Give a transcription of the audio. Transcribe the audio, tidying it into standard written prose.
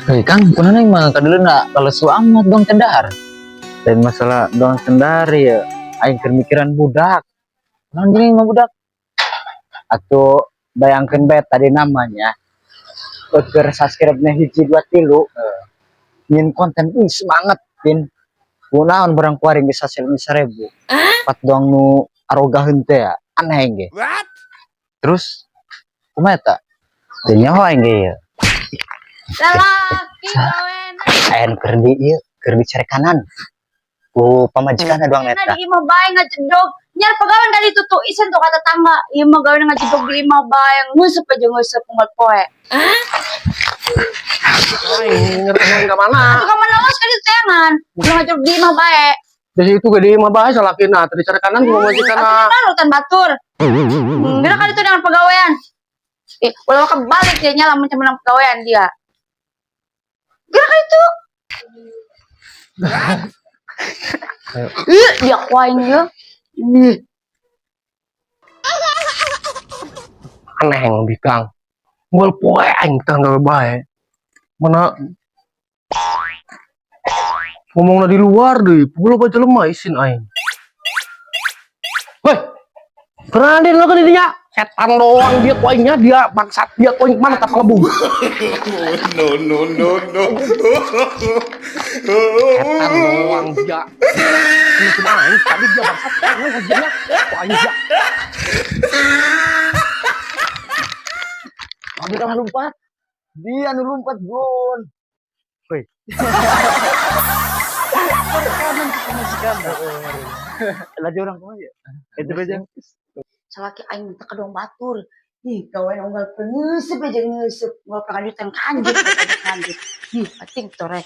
Hei Kang, kunaon mah kadeuleu kalesu amat dong tendar. Dan masalah doang sendar ya, aing keur mikiran budak. Naon jeung mah budak? Atau bayangkeun bae tadi namanya keur subscribe-nya hiji dua tilu, nyin konten, ih semangat pin. Kunaon barang kuari geus hasil 1000. Pat doang nu arogaheun teh ya, aneh ge. Terus kumaha eta? Teu nyaho aing ge ya. Lalaki gawen. Aya nu keur di ieu, keur dicarekanan. Ku pamajikanna doang Nah, eta. Di imah bae ngajedog. Nyar pagawean ka ditu tuh isen tuh ka tetangga. Ieu mah gawe ngajedog di imah bae, nguseup aja nguseup unggal poe. Aing ngerti ka mana? Atuh ka mana los ka ditu teangan. Ulah ngajedog di imah bae. Dari itu gede mah bae salakina, tadi carekanan ku pamajikanna. Atuh mana urutan batur. Geura ka ditu dengan pagawean. Eh, ulah kebalik dia nya lamun menang pagawean dia. Geura ka ditu. Ih, dia ku aing ieu. Ih. Aneh yang bikang. Unggal poe aing teh gawe bae. Mana ngomongna di luar deui, pukul loba jelema isin aing. Woi. Berani lo ke dinya. Setan doang dia ku aingnya, dia bangsat dia ku aing mana tak ngebung. No, no, no, no. Setan doang dia. Ini cuma aing tadi dia bangsat aing kerjanya. Ku aing dia. Abi kalah lompat. Dia nu lompat, Bun. Woi. Lagi orang kumaha ya? Itu aja. Salaki aing teh kadong batur. Ih, gawean unggal peungeuseub aja ngeuseub, unggal kanjutan kanjut kanjut. Ih, ating torek.